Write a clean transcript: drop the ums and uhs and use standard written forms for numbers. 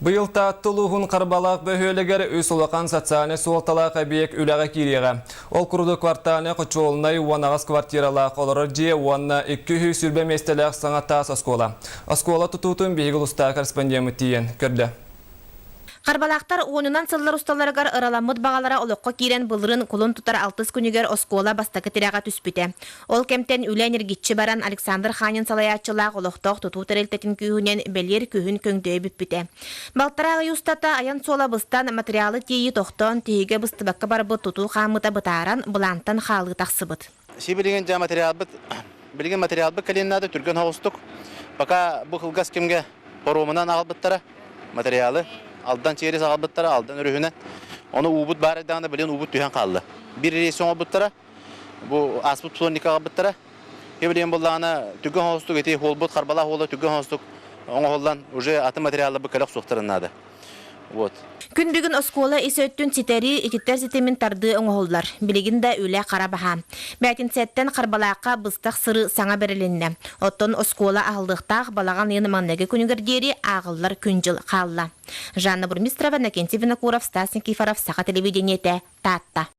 Быйыл Таатта улууһун Харбалаах бөһүөлэгэр үс улахан социальнай суолталаах эбийиэк үлэҕэ киириэҕэ. Ол курдук квартальнай хочуолунай 18 квартиралаах олорор дьиэ уонна 220 миэстэлээх саҥа таас оскуола. Оскуола тутуутун биһиги улуустааҕы корреспондеммыт тиийэн көрдө. Харбалаахтар уонунан сыллар усталарыгар ыраламмыт баҕалара олоххо киирэн былырыын кулун тутар алтыс күнүгэр оскуола бастакы тирэҕэ түспүтэ. Ол кэмтэн үлэ ньиргиччи баран Александр Ханин салайааччылаах олохтоох тутуу тэрилтэтин күүһүнэн бэлиэр күһүн көҥдөйө бүппүтэ. Балтараа ый устата айан суола быстан, материалы тиэйии тохтоон, тиһигэ быстыбакка барбыт тутуу хаамыыта бытааран, былаантан хаалыы тахсыбыт. Сибилигин дьэ материалбыт билигин материалбыт кэлиэн наада түргэн соҕустук. Пока бу кылгас кэмҥэ паромунан аҕалбыттара материалы. Алдан через аҕалбыттара, Алдан өрүһүнэн. Ону уубут баар эрдэҕинэ билигин уубут түһэн хаалла. Биир рейс оҥорбуттара. Бу ааспыт плотника аҕалбыттара. Билигин буоллаҕына түргэн соҕустук ити хуолбут харбалаах уола түргэн соҕустук оҥоһуллан уже атын материалларбыт кэлэ охсуохтарын наада. Вот. Күн бүгүн оскуола ис өттүн ситэри ититтэр ситимин тардыы оҥоһуллар. Билигин да үлэ хара баһаам. Бээтинсэттэн Харбалаахха быстах сырыы саҥа бэрилиннэ. Оттон оскуола аһыллыахтаах балаҕан ыйын маҥнайгы күнүгэр диэри ааҕыллар күн-дьыл хаалла. Жанна Бурмистрова, Иннокентий Винокуров, Стас Никифоров, Саха телевидениетэ, Таатта.